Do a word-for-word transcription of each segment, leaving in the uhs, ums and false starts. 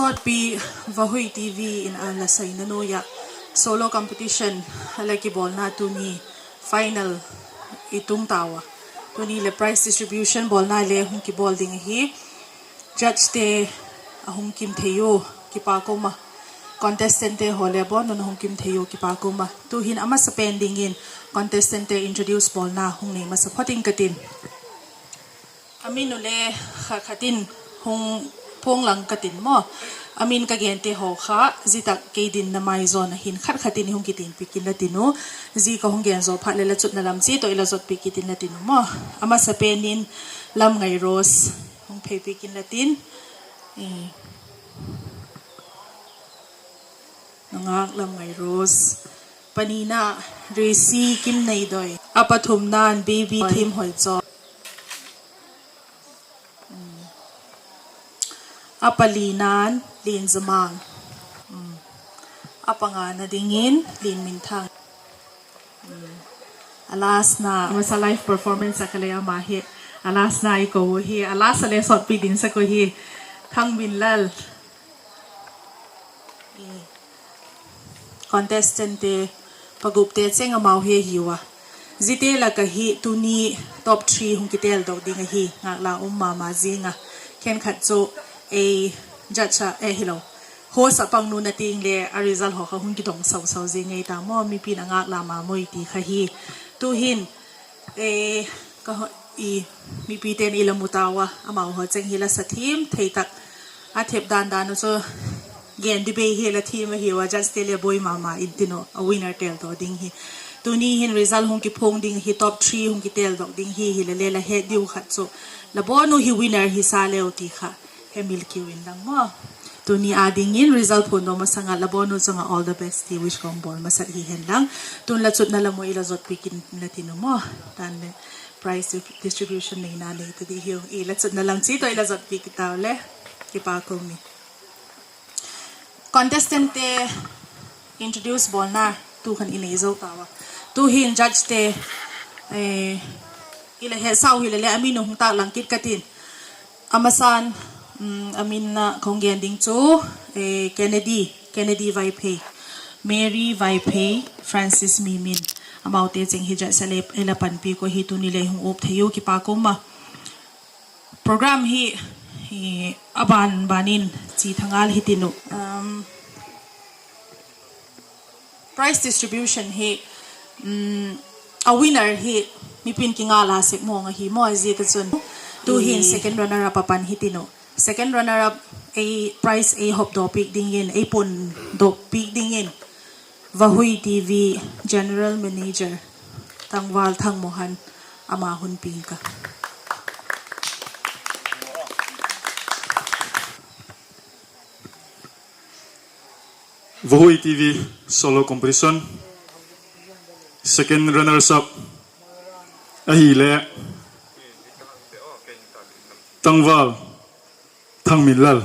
Sawtpi, Vahui TV in a la saina nuai ah solo competition a la kibawlna tuni final i tung tau a. Tuni leh prize distribution bawlna le hung kibawl ding ahi. Judgete a hung kim thei ua, kipak um a. Contestantte haw le bawn un a hung kim thei ua, kipak um a. Tu'hin a masapen dingin contestantte introduce bawlna hung nei masa phot ing ka tin. A min u le khat khat in hung phuang lang ka tin maw. A min ka gente haw kha zia tak kei dinna mai zawn ah hin khat khat in i hung kiting piak inla tin u. Zia ka hung gen zaw phat leh la chutna lam chiat tawh i la zot piak kit inla tin u maw. A masapen in Lamngai Rose hung phei piak inla tin. Nungak Lamngai Rose. Panina, Risi Kimneidoi. A pathumna'n Baby Thimhoichaw. A palina'n Linzamang. A pangana dingin Linminthang. A lastna, a masa live performance a ka lei ama hi. A lastna i ko u hi, a last a le sawtpi dingsak u hi. Thangminlal. Contestantte pagupte cheng amau hi ahiu a. Ziate lak ah hi tuni top three hung kitêldok ding ahi, ngâkla um ma ma zing a. Khenkhat chu ei judge ah, eh, hilo, host ah pang nuna tiang le a result haw kha hung kidong sau sau zing ei ta maw, mipi'n a ngâkla ma maw i ti kha hi. Tu'hin, mipite'n i la mu tau a, amau haw cheng hi la sa thiam thei tak a, thep dan dan u chu gen di bei hi la thiam ahiu a, judgete le buai ma ma intin uh, a winner têldok ding hi. Tuni hin result hung kiphuang ding hi, top three hung kitêldok ding hi, hilele la het diu khat chu la bawn u hi winner hi sa leu ti kha hemil kiu inlang maw. Tuni a dingin result phuandaw masang ah la bawn u chung ah all the best ti wish ka hung bawl masat hi henlang. Tun la chutna lam u i la zotpiak inla tin u maw. Tan le prize distribution neina nei ta di hiu, i la chutna lam chiat tawh i la zotpiak kit tau le. Kipak um i. Contestantte introduce bawlna tu khan i nei zo tau a. Tu'hin judgete i la hesau hilele a min u hung tâk lang kit ka tin. A masan, a min a ka hung gen ding chu Kennedy, Kennedy Vaiphei, Mary Vaiphei, Francis Mimin, amaute cheng hi judge a le ei la panpiak u hi, tuni le hung up thei u, kipak um a. Program hi a ban ban in chi tha ngal hitin uh. Prize distribution hi a winner hi mipi'n kingâkla sek mawng ahi maw, zia ka chun. Tu'hin second runner up a pan hitin uh. Second runner up ei prize ei hopdaw piak dingin, ei puandaw piak dingin Vahui TV General Manager Tangval Thangmohan ama hun piang ka. Vahui TV solo competition, second runners up ahile Tangval Thangminlal.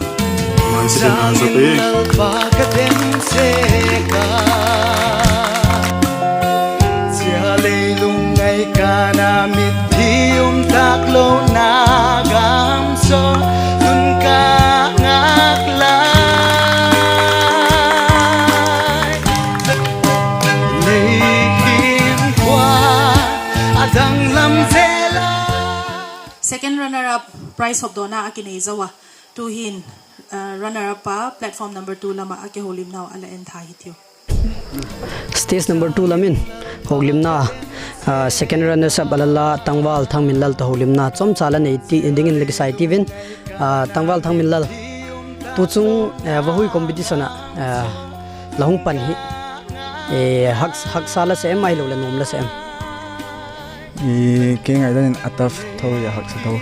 Mai second runners up e. Thangminlal pa ka dem sek a, zia leilung ngai kâna mithi um tâk lona gam saw tun ka ngâk lai. Lei hinkhua a danglam zel a. Second runner up prize hopdawna a kinei zo a. Tu'hin runner up pa platform number two lam ah a kihoulimnau a la en tha hitiu. Stage number two lam in houlimna, second runners up a la la Tangval Thangminlal tawh houlimna chawmcha la nei dingin la kisai tiu in, Tangval Thangminlal, tu chung Vahui competition ah la hung pan hi haksa la sa em ahiloleh nuam la sa em? Kei ngaidan in a tough tho a, haksa tho.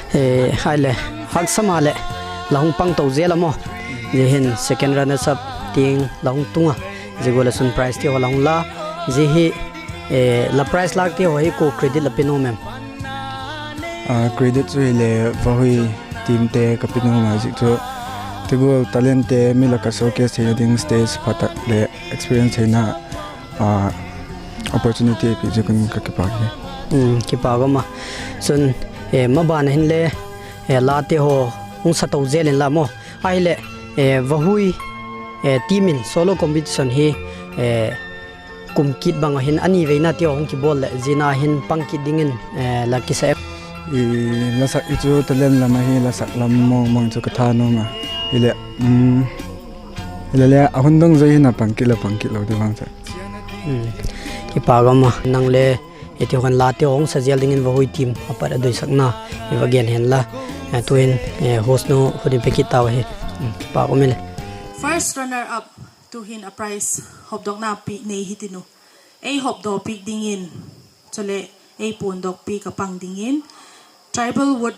Ahile haksa maleh la hung pang to zel a maw. Zia hin second runners up tiang la hung tung a, zia gual a chun prize ti haw la hung la. Zia hi la prize lâkte haw hi kua credit la pe nuam em? Credit chu hile Vahui teamte ka pe nuam a, ziak chu ti gual talentte mi lak ah showcase theina ding stage pha tak leh experience theina opportunity ei piak ziak un ka kipak hi. Kipak um a. Chun maban ah hinle late haw hung sa to zel inla maw. Ahileh, Vahui team in solo competition hi kum kit bang ah hin a ni veina ti hung kibawl leh zia na hin pang kit dingin la kisa em? La sak i chu talent lam ahi, la sak lam mawngmawng chu ka tha nuam a. Hileh, hileh le a hun dungzui hin a pang kit leh pang kit lo di vang chu. Kipak um a, nang le hiti khan late hung sa zel dingin Vahui team a pat a doisakna i va gen hen la. Tu'hin hostnu hun i pe kit tau ahi. Kipak um e. First runner up, tu'hin a prize hopdokna piak nei hitin u. Ei hopdok piak dingin, chuleh ei puandok piak a pang dingin, Tribal Wood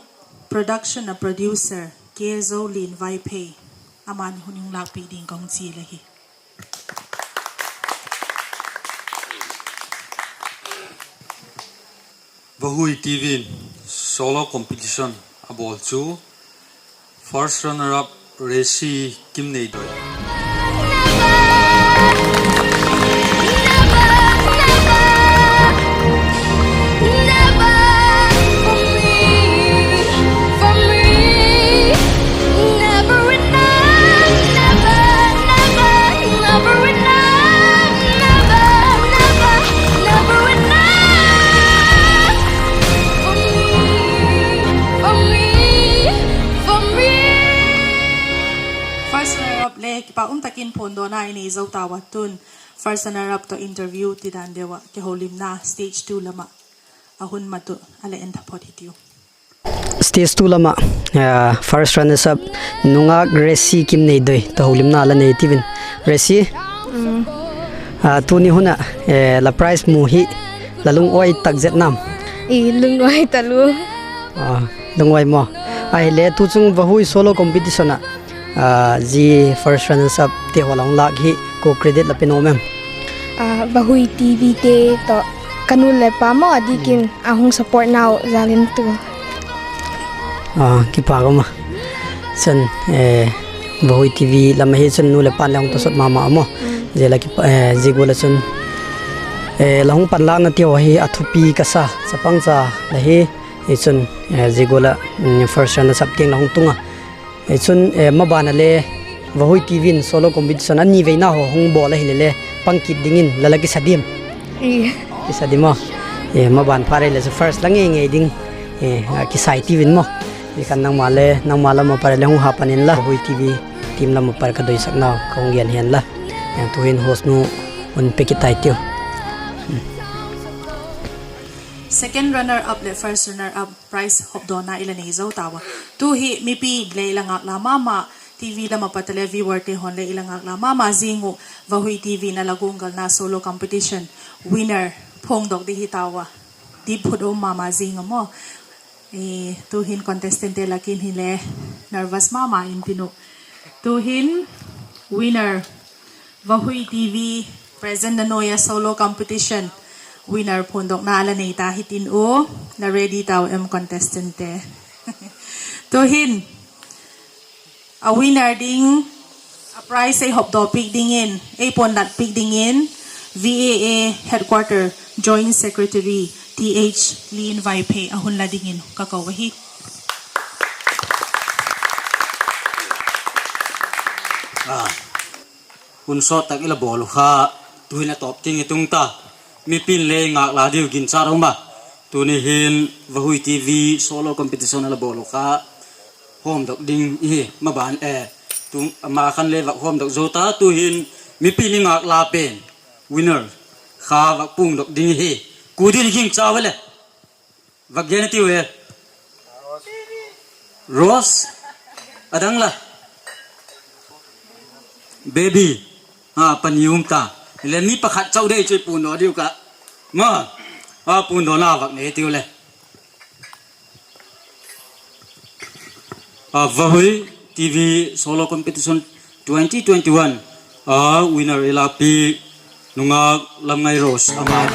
Production a producer K Zolin Vaiphei, ama'n hun hung lâk piak ding ka hung chial ahi. Vahui TV in solo competition a bawl chu first runner up Resi Kimneidoi. First runner up le kipak um tak in phawndawna i nei zo tau a, tun first runner up tawh interview ti dan deu ah kiholimna stage two lam ah a hun mat uh a le en tha phot hitiu. Stage two lam ah first runners up nungak Resi Kimneidoi tawh holimna la nei tiu in. Resi, tuni hun ah la prize mu hi la lungawi tak zet nam? Lungawi talua. Lungawi maw? Ahile tuchung Vahui solo competition ah zia first runners up te haw la hung lâk hi kua credit la pe nuam em? Vahui TV te tawh ka nu leh pa maw a diakin a hung support nau jal in tu. Kipak um a. Chun, Vahui TV lam ahi chun nu leh pa'n le hung tawsawt ma ma a maw. Zia la, zia gual ah chun la hung panlâkna ti haw hi a thupi ka sa, chapang cha la hi. Hichun, zia gual ah first runners up tiang la hung tung a. Chun, maban a le Vahui TV in solo competition a ni veina haw hung bawl ahile le pang kit dingin la la kisa diam? Kisa di maw? Maban phat ahile chu first la ngei ngei ding kisai tiu in maw? Zia khan nangma le, nangma lam a pat le hung ha pan inla, Vahui TV team lam a pat ka doisaknau ka hung gen hen la. Tu'hin hostnu hun pe kit tai tiu. Second runner up leh first runner up prize hopdawna i la nei zo tau a. Tu hi mipi le i la ngâkla ma ma, TV lam a pat le viewerte haw'n le i la ngâkla ma ma zing uh, Vahui TV in a la guanggalna solo competition winner phawngdok di hi tau a. Dip phut um ma ma zing a maw. Tu'hin contestantte lak in hile nervous ma ma intin uh. Tu'hin winner, Vahui TV present na nuai a solo competition winner phawndokna a la nei ta hitin u. La ready tau em contestantte? Tu'hin a winner ding, a prize ei hopdaw piak dingin, ei puanlat piak dingin, VAA Headquarter Joint Secretary Th Lin Vaiphei a hun la dingin ka ko ahi. Hun sawt tak i la bawl uh kha, tu'hin a tawp tiang i tung ta. Mipi'n le ngâkla diu ginchat um a. Tuni hin Vahui TV solo competition a la bawl uh kha hawmdok ding hi maban, ama khan le vak hawmdok zo ta. Tu'hin mipi'n i ngâkla pen winner kha vak puangdok ding hi. Kua ding i gingcha ua le? Vak gen i tiu e. Rose, a dang la? Baby, a pani um ta. Le mi pakhat chau dei chu i puandaw diu ka. Ma, a puandawna vak nei tiu le. A Vahui TV Solo Competition twenty twenty-one a winner i la piak nungak Lamngai Rose ama.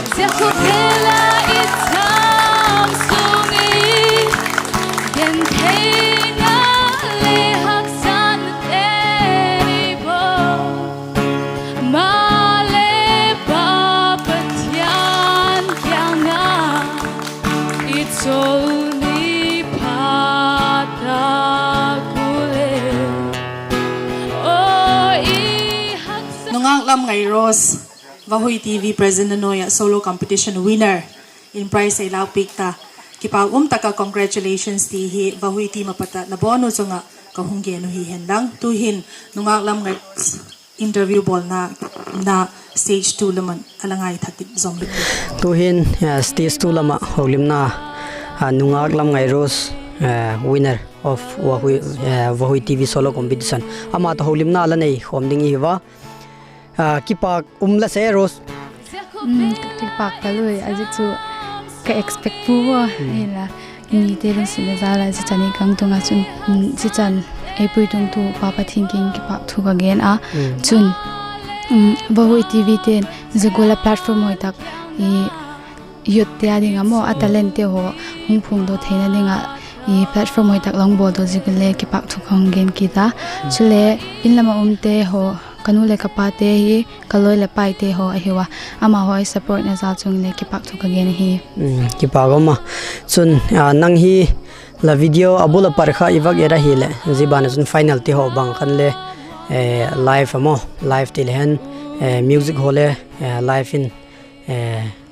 Ngai Rose, Vahui T V president a nuai ah solo competition winner in prize ei lâkpiak ta. Kipâk um tak ah congratulations ti hi Vahui team a pat ah la bawn u chung ah ka hung gen uh hi hen lang. Tu'hin Nungâk Lamngai Rose interview bawlna na stage two lam ah a la ngaithak kit zom hi. Tu'hin stage two lam ah holimna, Nungâk Lamngai Rose, winner of Vahui T V solo competition, ama tawh holimna la nei khawm ding i hi ua. Kipâk um la se Rose. Kipâk ka lui a, zia chu ka expect pua a, ahinla i mite lungsiatna jal a zia chan hi ka hung tung a chun, zia chan ei puitungtu Pa Pathian kiang kipâk thu ka gen a. Chun Vahui T V te'n zia gual a platform hoi tak, youthte â ding a maw, a talentte haw hung phungdaw theina ding ah platform hoi tak la hung bawldaw ziak un le kipâk thu ka hung gen kit a. Chule in lam ah umte haw, ka nu leh ka pate hi, ka lawi leh paite haw ahiu a, amahaw ei supportna jal chung le kipâk thu ka gen ahi. Kipâk um a. Chun nang hi la video a bul a pat kha i vak et ahileh, zia ban ah chun final ti haw bang khan le live a maw, live ti le hen, music haw le live in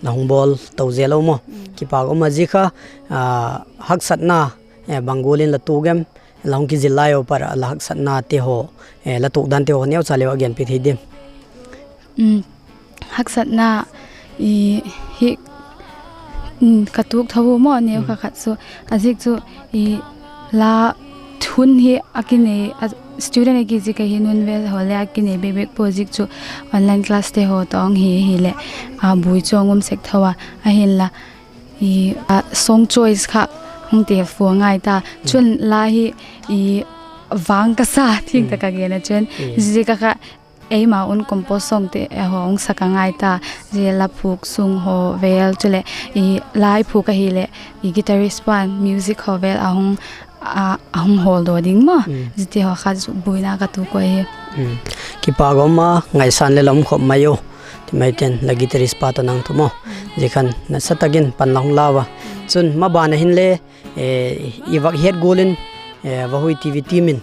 la hung bawl to zel u maw. Kipâk um a, zia kha haksatna bang gual in la tuak em, la hung kizil lai u pat ah la haksatnate haw, la tuak dante haw neucha leu a genpiak thei diam? Haksatna hi ka tuak tho u maw, neu kha khat chu, a ziak chu la hun hi a kinei, student a kizik ahi, hun vel haw le a kinei bek bek pua, ziak chu online classte haw tawh hung hi hileh a buai chu hung um sek tho a, ahinla song choice kha hung ti fua ngai ta. Chun la hi vang ka sa, thing tak a gen a chun, zia kha eima un compose songte haw hung sak a ngai ta, zia la phûk sung haw vel chuleh la i phûk ahileh guitarist pa'n music haw vel a hung hawldaw ding maw, ziate haw kha buaina ka tuak u ahi. Kipâk um a, ngaisâng le la um khop mai u, ti mai ten la guitarist pa tawh nang thu maw, zia khan nasa tak in pan la hung lau a. Chun maban ah hinle i vak het gual in Vahui T V team in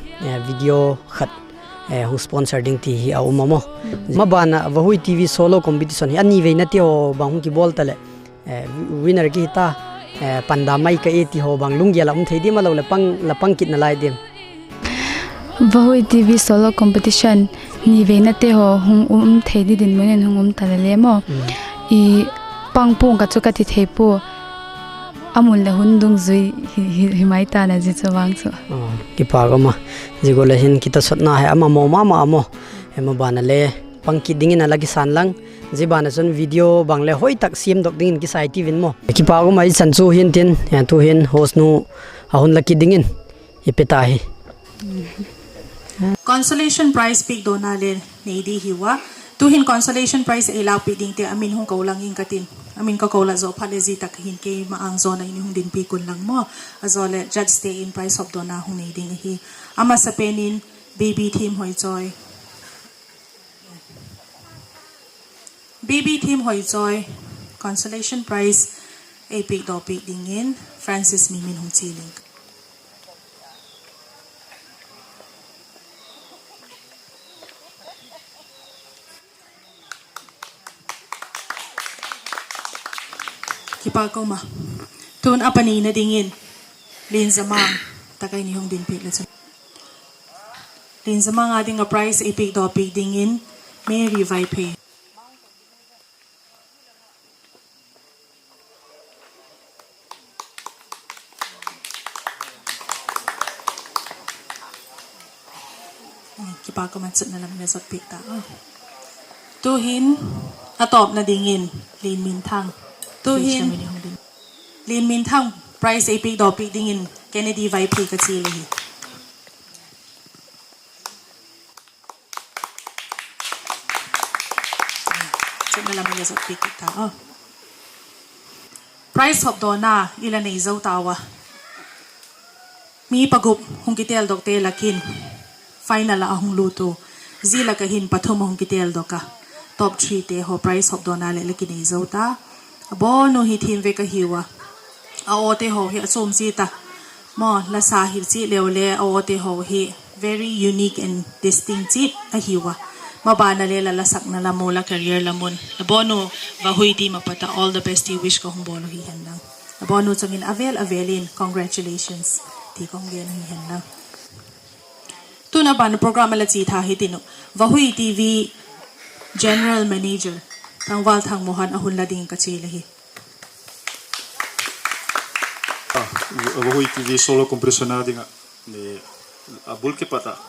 video khat hung sponsor ding ti hi a um a maw. Maban ah Vahui T V solo competition hi a niveina ti haw bang hung kibawl taleh winner kihi ta, pan da mai ka e ti haw bang lunggel a um thei diam, a lo leh la pang kit nalai diam? Vahui T V solo competition niveina te haw hung um thei di dinmun in hung um ta le le maw, i pang pua'ng ka chu ka ti thei pua, a mun leh hun dungzui hi mai ta na zia chu vang chu. Kipâk um a, zia gual a hin kitasotna hi a mamaw ma ma a maw, maban ah le pang kit dingin a la kisân lang, zia ban ah chun video bang le hoi tak siamdok dingin kisai tiu in maw. Kipâk um a, i chan chu hin tin, tu'hin host nu a hun la kit dingin i pe ta hi. Consolation prize piakdawna le nei di hiu a. Tu'hin consolation prize ei lâkpiak dingte a min hung ko lang ing ka tin, a min ka ko la zaw phat leh zia tak hin keima âng zawn ah i hung dinpi kun lang maw. A zaw leh judgete in prize hawmdawna hung nei ding ahi. A masapen in Baby Thim Hoichawi. Baby Thim Hoichawi, consolation prize ei piakdawpiak dingin Francis Mimin hung chial ing. Kipâk um a. Tun a panina dingin Lianzamang tak a i hung dinpiak le chun, Lianzamang â ding ah prize ei piakdawpiak dingin Mary Vaiphei. Kipâk um a, chutna lam i zot piak ta. Tu'hin a tawpna dingin Lianminthang, tu'hin Lianminthang prize ei piakdawpiak dingin Kennedy Vaiphei ka chial ahi. Chutna lam i zot piak ta. Prize hawmdawna i la nei zo tau a. Mi pagup hung kiteldokte lak in final ah a hung lût u, zia lak ah hin pathum a hung kiteldok a. Top threete haw prize hawmdawna leh la kinei zo ta. A bawn u hi Thiamvek ahiu a. A awte haw hi a chuam chiat a, maw, la sa hi chiat leu le a awte haw hi very unique and distinct chiat ahiu a. Maban a le la lasakna lam u, la career lam un la bawn u Vahui team a pat a all the best ti wish ka hung bawl u hi hen lang. La bawn u chung in a vêl a vêl in congratulations ti ka hung gen u hi hen lang. Tun a ban program a la chia tha hitin uh, Vahui TV General Manager Thangval Thangmohan a hun la ding ka chial ahi. Vahui TV solo competition a ding ah a bul kipat ah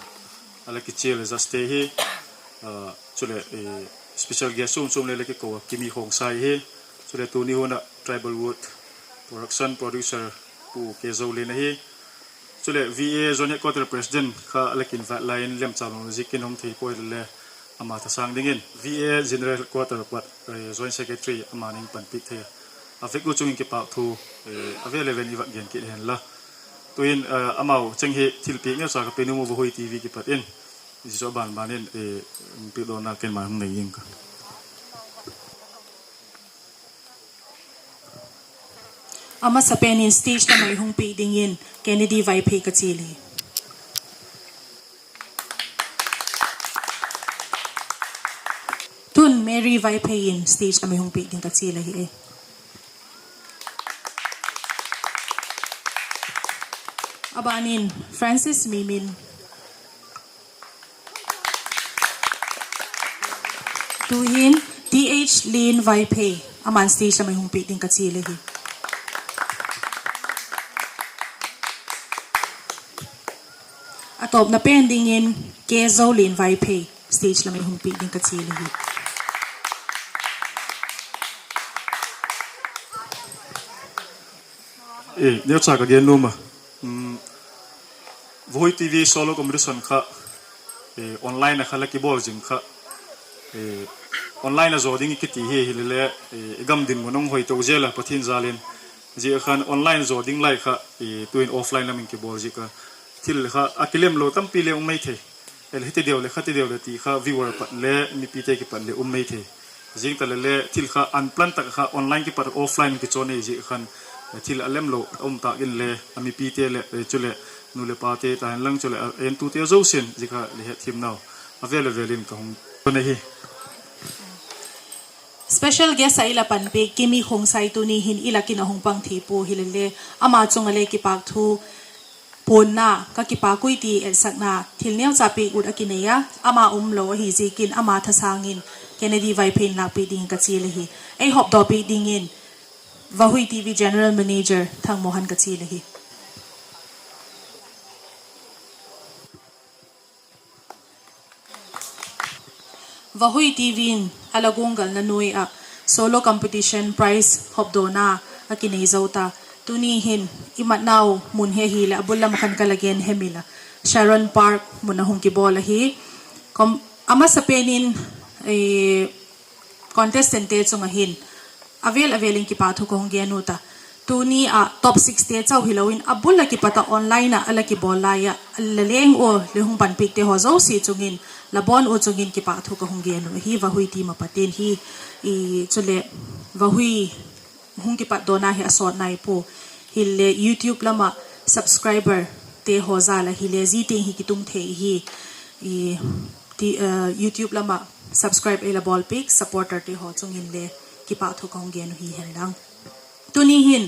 a la kichial Zaste hi, chuleh special guest chuam chuam le la kiko a Kimi Khongsai hi, chuleh tuni hun ah Tribal Wood Production producer Pu K Zolian ahi. Chuleh VA Joint Headquarter President kha la kiinvite lai in lemchâng lo ziakin hung thei pua hile le, ama thasâng dingin VA General Headquarter pat Joint Secretary ama ning panpiak thei a vek u chung in kipâk thu a vêl a vêl in i vak gen kit hen la. Tuin amau cheng hi thilpiak neucha ka pe nuam u Vahui TV kipat in, zia chu a ban ban in piakdawna ken mai hung nei ing ka. A masapen in stage lam ah ei hung piak dingin Kennedy Vaiphei ka chial hi. Tun Mary Vaiphei in stage lam ei hung piak ding ka chial ahi e. A ban in Francis Mimin. Tu'hin Th Lin Vaiphei, aman stage lam ei hung piak ding ka chial ahi. A tawpna pen dingin K Zolin Vaiphei stage lam ei hung piak ding ka chial ahi. Neucha ka gen nuam a, Vahui TV solo competition kha online ah kha la kibawl zing kha, online a zaw ding i kiti hi, hilele i gam dinmun hung hoi to zel a Pathian jal in, zia khan online zaw ding lai kha tu'hin offline lam in kibawl ziak a, thil kha a kilemlo tampi le um mai thei. Hile hiti deu leh khati deu leh ti kha viewer pat le mipite kipat leh um mai thei. Zing ta leh le thil kha unplan tak kha online kipat offline kichawn ei ziak khan, thil a lemlo a um tâk inle a mipite leh chuleh nu leh pate ta hen lang chuleh a entute zosia'n zia kha le hetthiamnau a vêl a vêl in ka hung tun ahi. Special guest ah i la panpiak Kimi Khongsai tuni hin i lak in a hung pang thei pua hilele, ama chung ah le kipâk thu puanna ka kipâk ui ti etsakna thil neucha piak ut a kinei a, ama umlo ahi ziakin ama thasâng in Kennedy Vaiphei in lâkpiak dingin ka chial ahi. Ei hopdaw piak dingin Vahui TV General Manager Thangmohan ka chial ahi. Vahui TV in a la guanggalna nuai ah solo competition prize hopdawna a kinei zo ta. Tuni hin i matnau mun hi ahileh a bul lam ah khan ka la gen hemil a, Sharon Park mun ah hung kibawl ahi. A masapen in contestantte chung ah hin a vêl a vêl in kipâk thu ka hung gen u ta. Tuni ah top sixte chau hilo in a bul ah kipat ah online ah a la kibawl lai ah la leng ua le hung panpiakte haw zosia chung in la bawn u chung in kipâk thu ka hung gen u ahi, Vahui team a pat in hi. Chuleh Vahui hung kipatdawna hi a sawt nai pua. Hilele YouTube lam ah subscriberte haw jal ah hile zia tiang hi kitung thei hi. YouTube lam ah subscribe ei la bawlpiak supporterte haw chung in le kipâk thu ka hung gen u hi hen lang. Tuni hin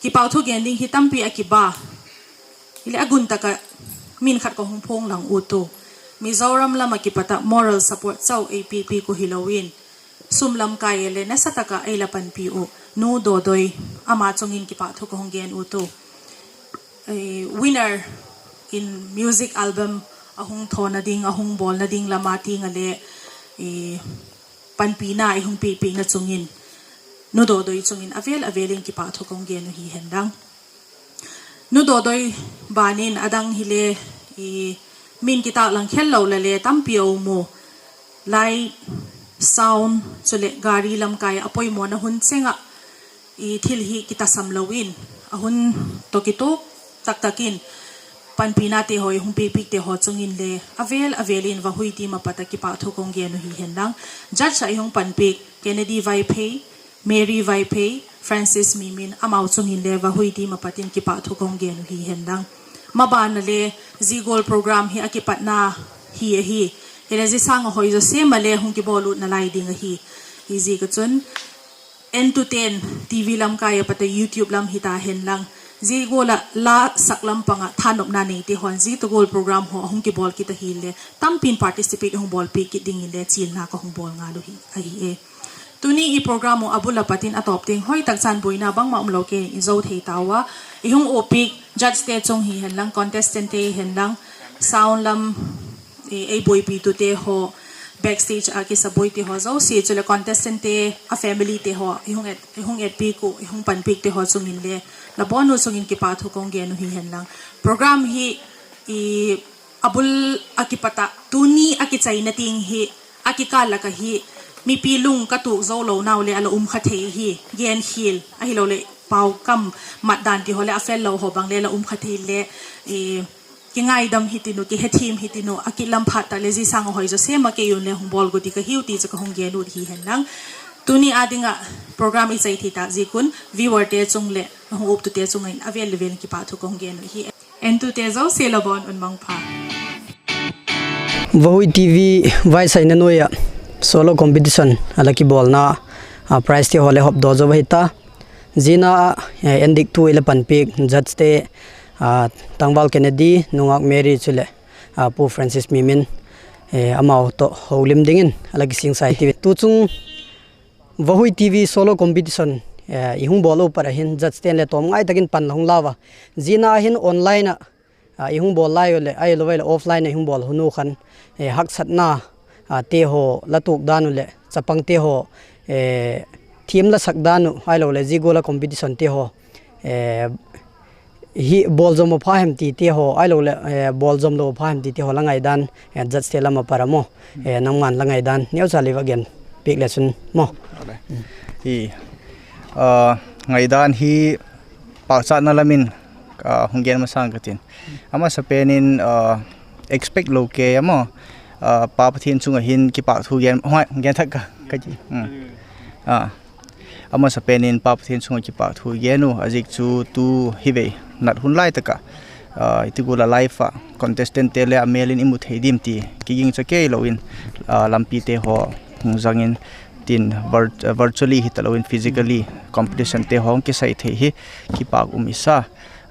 kipâk thu gen ding hi tampi a kiba, hile a gun tak ah min khat ka hung phuang lang u tu, Mizoram lam ah kipat ah moral support chau ei piakpiak uh hilo in, sum lamkai ah le nasa tak ah ei la panpi uh Nu Dodoi, ama chung in kipâk thu ka hung gen u tu. Winner in music album a hung thawna ding, a hung bawlna ding lam a tiang ah le panpina ei hung piakpiakna chung in Nu Dodoi chung in a vêl a vêl in kipâk thu ka hung gen u hi hen lang. Nu Dodoi ban in a dang hile min kitâklang khello la le tampi a um u. Light, sound chuleh gari lamkai a poimawna hun cheng ah thil hi kitasam lo in, a hun tawh kituak tak tak in panpinate haw ei hung piakpiakte haw chung in le a vêl a vêl in Vahui team a pat ah kipâk thu ka hung gen u hi hen lang. Judge ah ei hung panpiak Kennedy Vaiphei, Mary Vaiphei, Francis Mimin, amau chung in le Vahui team a pat in kipâk thu ka hung gen u hi hen lang. Maban ah le zia gual program hi a kipatna hi ahi. Hileh zia sâng a hoi zaw sêm a le hung kibawl ut nalai ding ahi. Hiziak ah chun, entute'n TV lam kai a pat a YouTube lam hita hen lang, zia gual ah la sak lam pang ah thanopna neite haw'n zia tawh gual program haw a hung kibawl kit ahileh tampi'n participate hung bawlpiak kit dingin le chialna ka hung bawl ngal uh hi ahi e. Tuni i program uh a bul a pat in a tawp tiang hoi tak chan buaina bangma umlo kei in i zo thei tau a, i hung uap piak judgete chung hi hen lang, contestantte hi hen lang, sound lam ei buaipitute haw, backstage ah kisabuaite haw zosia, chuleh contestantte a familyte haw, i hung etpiak uh, i hung panpiakte haw chung in le la bawn uh chung in kipakthu ka hung gen uh hi hen lang, program hi a bul a kipat ah tuni a kichaina tiang hi a kikâl lak ahi, mipi lung ka tuak zo lonau leh a la um kha thei hi, genkhial ahiloleh pau kam mat dan ti haw leh a fel lo haw bang le la um kha thei leh, kingaidam hitin uh, kihethiam hitin uh, a kit lam phat tak leh zia sâng a hoi zaw sêm a kei un le hung bawl gu ding ka hiu ti chu ka hung gen ut hi hen lang. Tuni â ding ah program i chai thei tak ziak un viewerte chung leh a hung uptute chung ah in a vêl le vêl in kipakthu ka hung gen uh hi. Entute zosia la bawn un mangpha. Vahui TV vaisaina nuai ah solo competition a la kibawlna, prize ti haw le hopdaw zo ahi ta. Zia na ah endiktu i la panpiak judgete, Tangval Kennedy, Nungak Mary chuleh Pu Francis Mimin, amau tawh holim dingin a la kisingsa hi ti. Tuchung Vahui TV solo competition i hung bawl u pat a hin judgete'n le tawm ngai tak in pan la hung lau a. Zia na hin online ah i hung bawl lai u leh ahilo vai leh offline ah i hung bawl hun u khan, haksatna te haw la tuak dan uh leh chapangte haw thiam la sak dan uh ahiloleh zia gual ah competitionte haw hi bawlzawm a pha hem tite haw ahiloleh bawlzawm lo a pha hem tite haw la ngaidan, judgete lam a pat a maw, nangma'n la ngaidan neucha le va gen piak le chun maw. Ngaidan hi pâkchatna lam in hung gen masang ka tin. A masapen in expect lo kei a maw, Pa Pathian chung ah hin kipakthu gen, gen thak ka, a masapen in Pa Pathian chung ah kipakthu gen u, a ziak chu tu hi vei nat hun lai tak ah i ti gual ah live ah contestantte le a mêl in i mu thei diam ti kiging cha kei lo in, lampite haw hung zang in tin, virtually hitalo in physically competitionte haw hung kisai thei hi kipâk um i sa.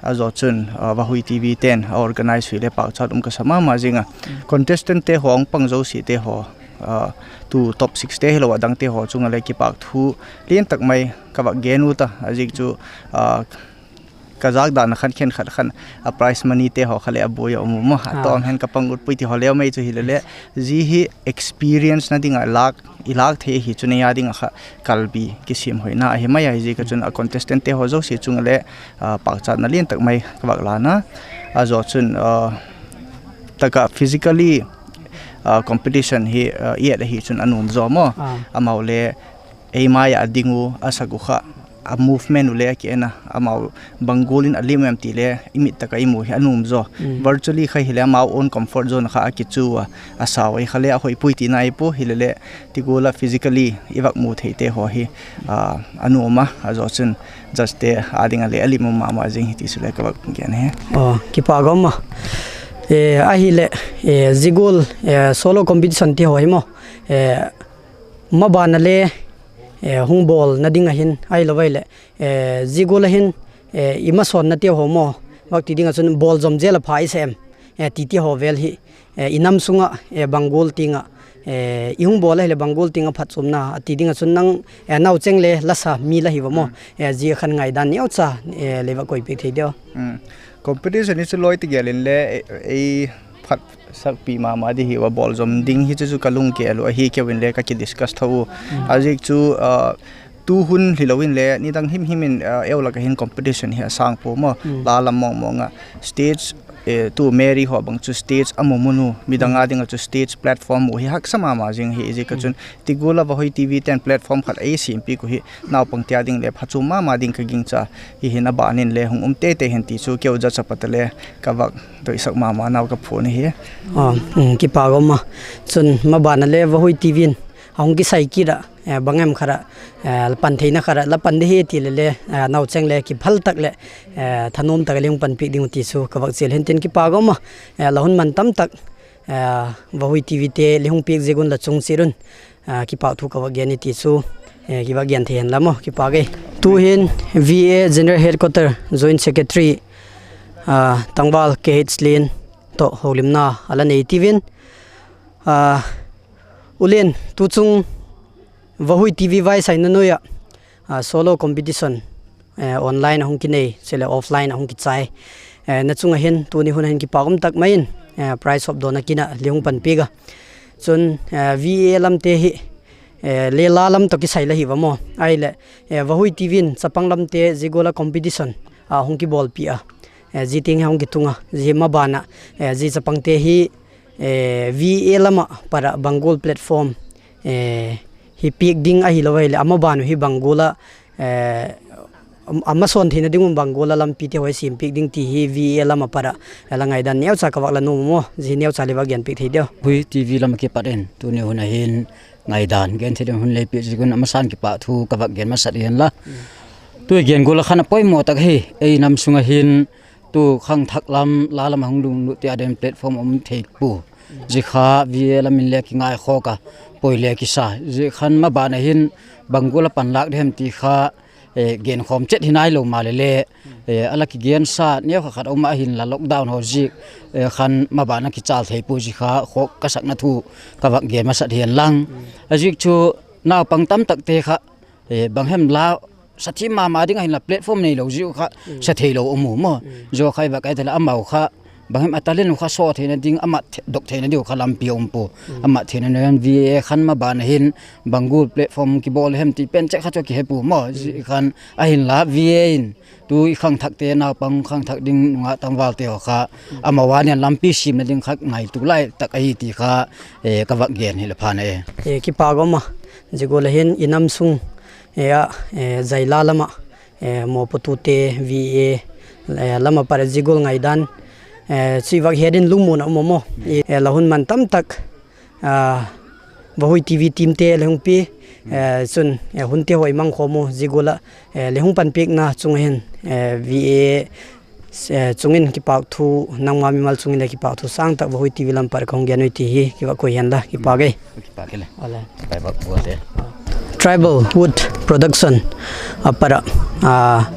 A zaw chun Vahui TVte'n a organize hi le pâkchat um ka sa ma ma zing a. Contestantte haw hung pang zosiate haw, tu top sixte hilo a dangte haw chung ah le kipakthu lian tak mai ka vak gen u ta, a ziak chu ka zâk dan a khan khenkhat khan a prize moneyte haw kha leh a buai a um u maw, a tawm hen ka pang ut puai ti haw leu mai chu hile leh, zia hi experience na ding ah i lâk thei ahi chun ei â ding ah kha kalbi kisiam hoina ahi mai a, hiziak ah chun a contestantte haw zosia chung ah le pâkchatna lian tak mai ka vak lân a. A zaw chun tak ah physically competition hi i et ahi chun a nuam zaw maw, amau le ei mai ah a ding u a sak uh kha, a movement uh le a ki en a, amau bang gual in a lim em ti le i mit tak ah i mu hi a nuam zaw. Virtually kha hile amau own comfort zone kha a kichu a, a sau ahi kha le a hoi puai tina i pua, hile leh ti gual ah physically i vak mu theite haw hi a nuam a, a zaw chun judgete â ding ah le a lim um ma ma zing hi ti chu le ka vak gen hi. Kipâk um a. Ahileh zia gual solo competition ti haw hi maw, maban a le hung bawlna ding ah hin ahilo vai leh zia gual ah hin i masawnna ti haw maw, vak ti ding ah chun bawlzawm zel a pha i sa em, titi haw vel hi i nam sung ah bang gual tiang ah i hung bawl ahileh bang gual tiang ah phatchuamna a ti ding ah chun nang naucheng le la sa mi la hi va maw, zia khan ngaidan neucha le va koipiak thei diam? Competition hi chu lawi ti gel in le ei phatsakpi ma ma di hi ua, bawlzawm ding hi chu chu ka lunggel uh ahi, keu in le ka kidiscuss tho u. A ziak chu tu hun hilo in le nidang himhim in eu lak ah hin competition hi a sâng pua maw, la lam mawngmawng ah stage, tu Mary haw bang chu stage a mu mun u, midang â ding ah chu stage platform mu hi haksa ma ma zing hi, ziak ah chun ti gual ah Vahui TVte'n platform khat ei siampiak uh hi naupangte â ding le phatchuam ma ma ding ka gingcha. Hi hin a ban in le hung um tete hen ti chu keu judge a pat a le ka vak doisak ma ma nau ka phuan ahi. Kipâk um a. Chun maban a le Vahui TV in a hung kisai kit ah bang em khat ah la pan theina khat ah la pan di hi ti le le, naucheng le kiphal tak leh thanuam tak a le hung panpiak ding uh ti chu ka vak chial hen tin, kipâk um a. La hun man tam tak Vahui TV te le hung piak ziak un la chung chiat un kipâk thu ka va gen i ti chu, ki va gen thei hen la maw, kipâk e. Tu'hin VAA General Headquarter Joint Secretary Tangval K H Lian tawh holimna a la nei tiu in, Ulian, tu chung Vahui TV vaisaina nuai ah solo competition online a hung kinei, chuleh offline a hung kichai, na chung ah hin tuni hun ah hin kipâk um tak mai in prize hawpdawna kin ah le hung panpiak a. Chun VAA lamte hi le la lam tawh kisai la hi va maw, ahileh Vahui TV in chapang lamte zia gual ah competition a hung kibawlpi a, zia tiang hi hung kitung a, zia maban ah zia chapangte hi VAA lam ah pat ah bang gual platform hi piak ding ahilo ahileh a maban uh hi bang gual ah a masawn theina ding un bang gual ah lampite haw hi siam piak ding ti hi VAA lam ah pat ah la ngaidan neucha ka vak la nuam maw, zia hi neucha le vak gen piak thei diu. Vahui TV lam ah kipat in tuni hun ah hin ngaidan gen thei ding hun lei piak ziak un a masan kipâk thu ka vak gen masat hian la. Tu'i gen gual ah khan a poimaw tak hi, ei nam sung ah hin tu khangthak lam, la lam a hung lunglut ti a den platform um thei pua. Zia kha VAA lam in le kingaikhawk a, poi le kisa. Zia khan maban ah hin bang gual ah panlâk di hem ti kha genkhawm chet hi nailo maleh le, a la kigensa neu kha khat a um ah, ahinla lockdown haw ziak khan maban ah kichâl thei pua, zia kha khawk ka sakna thu ka vak gen masat hian lang. A ziak chu naupang tamtakte kha bang hem la sa thiam ma ma ding ahinla platform neilo ziak kha sa theilo um u maw. Zia kha i vak ai ta leh amau kha bang hem a talent u kha saw theina ding, a mat dok theina diu kha lampi a um pua. A mat theina nuai in VAA khan maban ah hin bang gual platform kibawl hem ti pen chet kha chu kihe pua maw. Zia khan ahinla VAA in tu i khangthakte, naupang khangthak ding nungak tangvalte haw kha amau a nian lampi siamna ding kha ngaitua lai tak ahi ti kha ka vak gen hi le phan a e. Kipâk um a, zia gual ah hin i nam sung ah, zai la lam ah mawpuatute VAA lam ah pat ah zia gual ngaidan chu i vak het in lungmuan a um a maw. La hun man tamtak Vahui TV teamte le hung pi, chun hunte haw i mangkhawm u zia gual ah le hung panpiakna chung ah hin VAA chung in kipâk thu, nangma mimal chung in le kipâk thu sâng tak Vahui TV lam pat ka hung gen ui ti hi ki va koi hen la, kipâk e. Tribal Wood Production a pat ah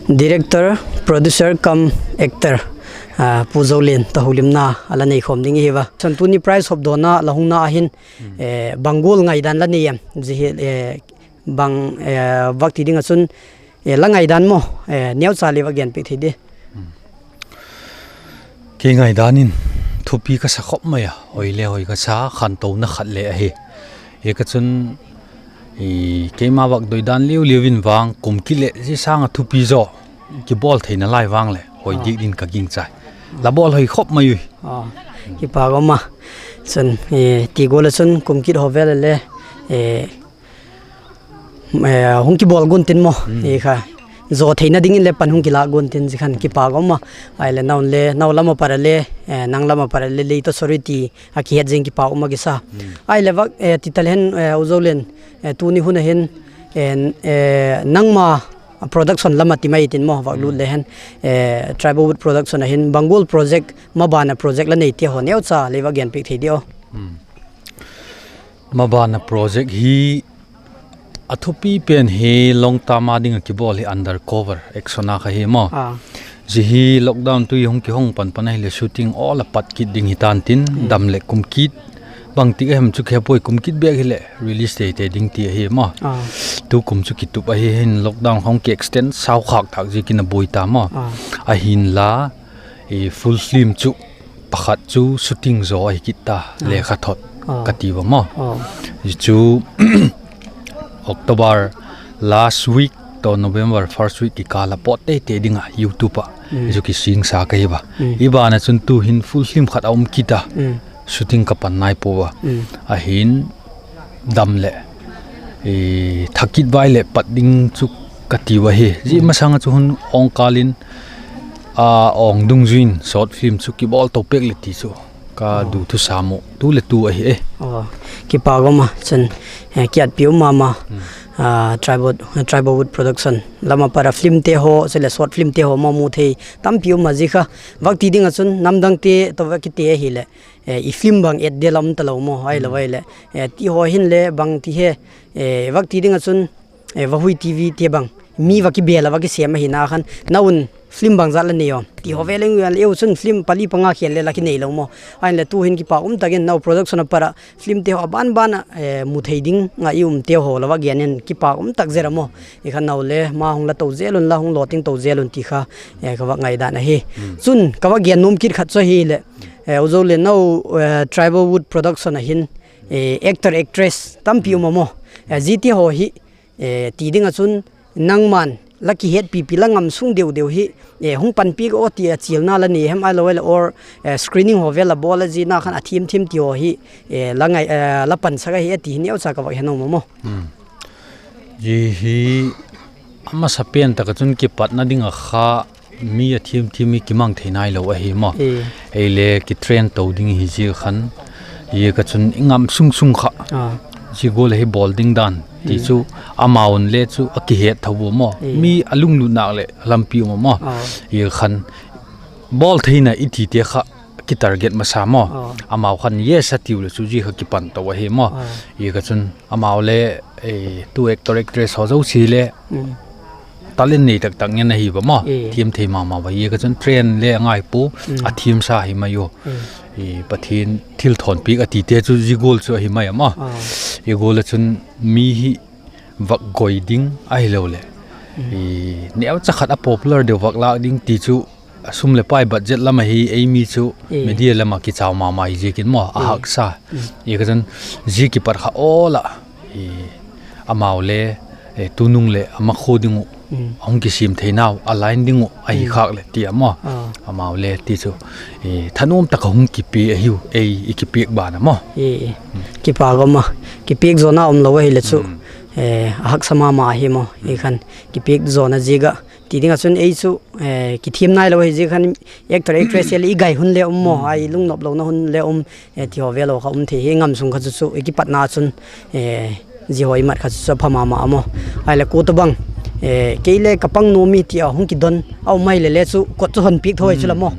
director, producer cum actor Pu Zolian tawh holimna a la neikhawm ding i hi a. Chun tuni prize hopdawna la hungna a hin bang gual ngaidan la nei em? Zia hi bang, vak ti ding ah chun la ngaidan maw, neucha le va genpiak thei di. Kei ngaidan in thupi ka sa khop mai a, hoi le hoi ka sa, khantona khat le ahi. Hi ka chun keima vak doidan liu liu in vang kum kit leh zia sâng ah thupi zaw kibawl theina lai vang leh hoi diak ding ka gingchai. La bawl hoi khop mai ui. Kipâk um a. Chun ti gual ah chun kum kit haw vel le hung kibawl guan tin maw, i kha zaw theina dingin le pan hung kilâk guan tin, zia khan kipâk um a. Ahile nau lam a pat a le, nang lam a pat a le lei tawh sorry ti a kihet zing kipâk um a kisa. Ahile vak ti ta le hen, U Zolian, tuni hun a hin nangma production lam a ti mai tin maw, vak lut le hen, Tribal Wood Production a hin bang gual project, maban a project la neite haw neucha le va genpiak thei diu. Maban a project hi a thupi pen hi long term a ding ah kibawl hi Undercover Action a kha hi maw. Zia hi lockdown tui hung kihong pan pan ahileh shooting all a pat kit ding hi ta'n tin, dam leh kum kit bangtik a hem chu khepuai, kum kit bêk hileh release tei tei ding ti ahi maw. Tu kum chu kitup ahi hin lockdown hung ki extend sau khâk tâk ziakin a buai ta maw. Ahinla full film chu pakhat chu shooting zaw ahi kit ta, lekhathot ka ti ua maw. Zia chu October last week tawh November first week kikâl a pawt tei tei ding ah YouTube ah zia chu kisingsa ka hi ua. I ban ah chun tu'hin full film khat a um kit a, shooting ka pan nai pua a. Ahin dam leh thak kit vai leh pat ding chu ka ti ua hi. Zia masang ah chu hun awng kâl in a awng dungzui in short film chu kibawl to pêk leh ti chu ka du thusam uh tu leh tu ahi e. Kipâk um a, chun kiatpi um ma ma. Tribal Wood Production lam a pat a filmte haw, chuleh short filmte haw maw mu thei tampi um a, zia kha vak ti ding ah chun namdangte tawh vak kite ahileh i film bang et del a um talo maw, ahilo ahileh, ti haw hinle bang ti he, vak ti ding ah chun, Vahui TV te bang mi va kibel a va kisêm ahina khan nau un film bang zat la nei am ti haw ve leng, eu chun film pali panga khel le la kinei lo maw. Ahinle tu'hin kipâk um tak in nau production a pat ah filmte haw a ban ban ah mu thei ding ah i umteu haw la va gen in kipâk um tak zet a maw. I khan nau le ma hung la to zel un la, hung lawting to zel un ti kha ka vak ngaidan ahi. Chun ka va gen nuam kit khat chu ahileh, u Zo le nau, Tribal Wood Production ah hin actor actress tampi um a maw. Zia ti haw hi ti ding ah chun nangma'n la kihetpipi la ngam sung deu deu hi hung panpiak aw ti a chialna la nei hem, ahilo ahileh or screening haw vel la bawl a zia na khan a thiam thiam ti haw hi la pansak ahi a ti hi neucha ka vak he nuam a maw. Zia hi a masapen tak ah chun kipatna ding ah kha mi a thiam thiam hi kimang thei nailo ahi maw. Ei le kitrain to ding hi zia khan, zia ka chun i ngam sung sung kha zia gual hi bawl ding dan ti chu amau'n le chu a kihet tho u maw. Mi a lunglut nak leh lampi um a maw. Zia khan bawl theina i tite kha kitarget masa maw. Amau khan yes a tiu leh chu zia kha kipan to ahi maw. Zia ka chun amau le tu actor actress haw zosia le talent nei tak tak ngen ahi va maw. Thiam thei ma ma va, zia ka chun train le a ngai pua, a thiamsa hi mai u. Pathian thilthawnpiak a tite chu zia gual chu ahi mai a maw. Zia gual ah chun mi hi vak goi ding ahiloleh neucha khat a popular deu vak lâk ding ti chu a sum leh pai budget lam ahi, ei mi chu media lam ah kichau ma ma hi ziakin maw, a haksa. Zia ka chun zia kipat kha awl ah amau le tunung leh a makhua ding uh a hung kisiam theinau a line ding uh ahi khâk leh ti a maw. Amau le ti chu thanuam tak ah hung kipia ahiu, ei i kipiak ban a maw. Kipâk um a, kipiak zawna umlo ahileh chu a haksa ma ma ahi maw. I khan kipiak zawna ziak ah ti ding ah chun ei chu kithiam nailo ahi ziak khan actor actress le i gai hun le um maw, a i lungnop lona hun le um, ti haw vel haw kha um thei hi ngam sung kha chu chu i kipatna chun zia haw i mat kha chu chu a pha ma ma a maw. Ahileh kua tobang kei le ka pang nuam hi ti a hung kidon a um ahileh le chu kot chu honpiak tho chu la maw.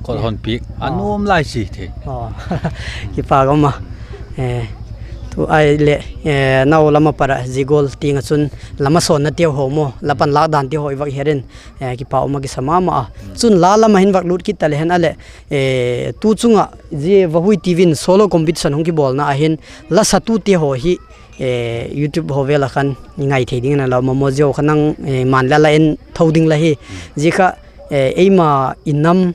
Kot honpiak a nuam lai si thei. Kipâk um a. Tu ahileh nau lam a pat ah zia gual tiang ah chun la masawnna teu haw maw, la panlâk dan teu haw i vak het in kipâk um a kisa ma ma a. Chun la lam ah hin vak lût kit ta le hen a leh, tu chung ah zia Vahui TV in solo competition hung kibawlna ah hin la satute haw hi YouTube haw vel ah khan i ngai thei ding in a la um a maw, zia haw kha nangma'n la la en tho ding la hi. Zia kha eima i nam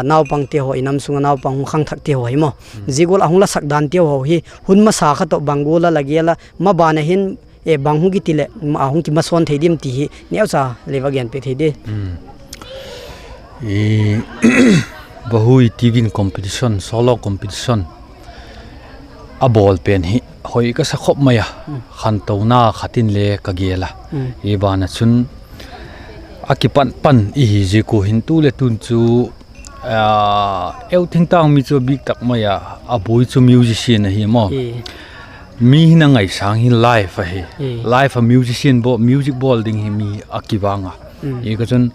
naupangte haw, i nam sung ah naupang hung khangthakte haw hi maw, zia gual a hung la sak danteu haw hi hun masa kha tawh bang gual a la gel a, maban ah hin bang hung kiti leh a hung kimasawn thei diam ti hi neucha le va gen piak thei di. Vahui TV in competition, solo competition a bawl pen hi hoi ka sa khop mai a, khantona khat in le ka gel a. Hi ban ah chun a kipan pan i hi ziak ua hin tu leh tun chu eu thingtâng mi chu a bîk tak mai a, a buai chu musician ahi maw. Mi hin a ngaisâng hin live ahi. Live ah musician bawl, music bawl ding hi mi a kivang a. Hi ka chun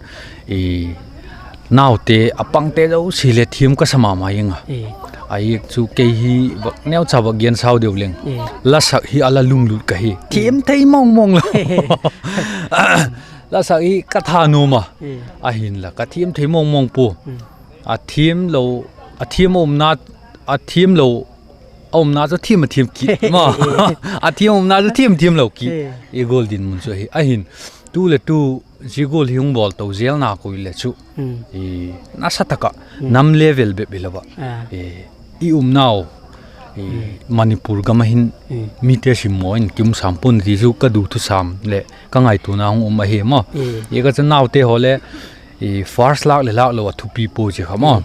naute a pangte zosia le thiam ka sa ma ma ing a. Ahi chu kei hi vak neucha vak gen sau deu leng, la sak hi a la lunglut ka hi, thiam thei mawng mawng lo. La sak hi ka thanuam a, ahinla ka thiam thei mawng mawng pua. A thiam lo, a thiam a umna, a thiam lo a umna chu thiam a thiam kit ma, a thiam a umna chu thiam thiam lo kit. I gual dinmun chu ahi, ahin tu leh tu zia gual hi hung bawl to zel nak ui leh chu nasa tak ah nam level bep hilo ah i umnau Manipur gam ah hin mite simmaw in ki um sam pua'n ti chu ka du thusam leh ka ngaituana hung um ahi maw. Hi ka chun naute haw le first lâk leh lâk lo a thupi pua chi kha maw.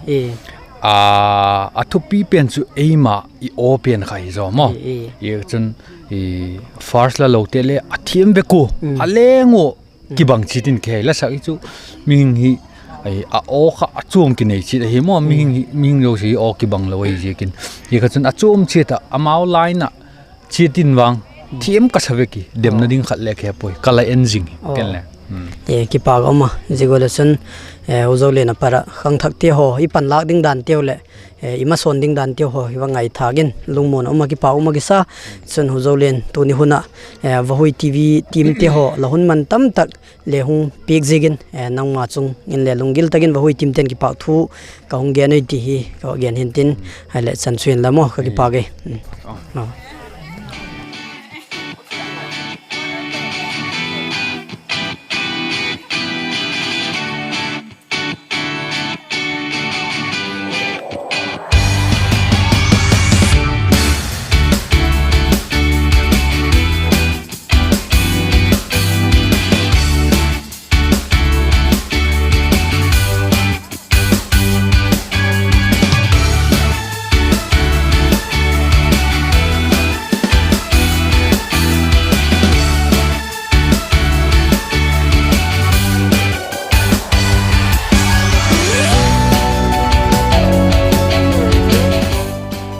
A thupi pen chu eima i aw pen kha hi zaw maw. Hi ka chun first la lote le a thiam vek ua, a leng ua kibang chiat in kihei la sak hi chu mihing hi a aw kha a chuam kinei chiat ahi maw. Mihing zosia aw kibang lo ahi ziakin, hi ka chun a chuam chiat ah amau line ah chiat in vang thiam ka sa vek i, demna ding khat le ka he puai, ka la en zing hi ken le. Kipâk um a, zia gual ah chun, U Zolian a pat ah khangthakte haw i panlâk ding danteu leh i masawn ding danteu haw hi va ngaithâk in lungmuan a um a, kipâk um a kisa. Chun U Zolian, tuni hun ah Vahui TV teamte haw la hun man tamtak le hung piak ziakin, nangma chung in le lunggil tak in Vahui teamte'n kipâk thu ka hung gen ui ti hi ka gen hintin, ahileh chan chu inla maw, ka kipâk e.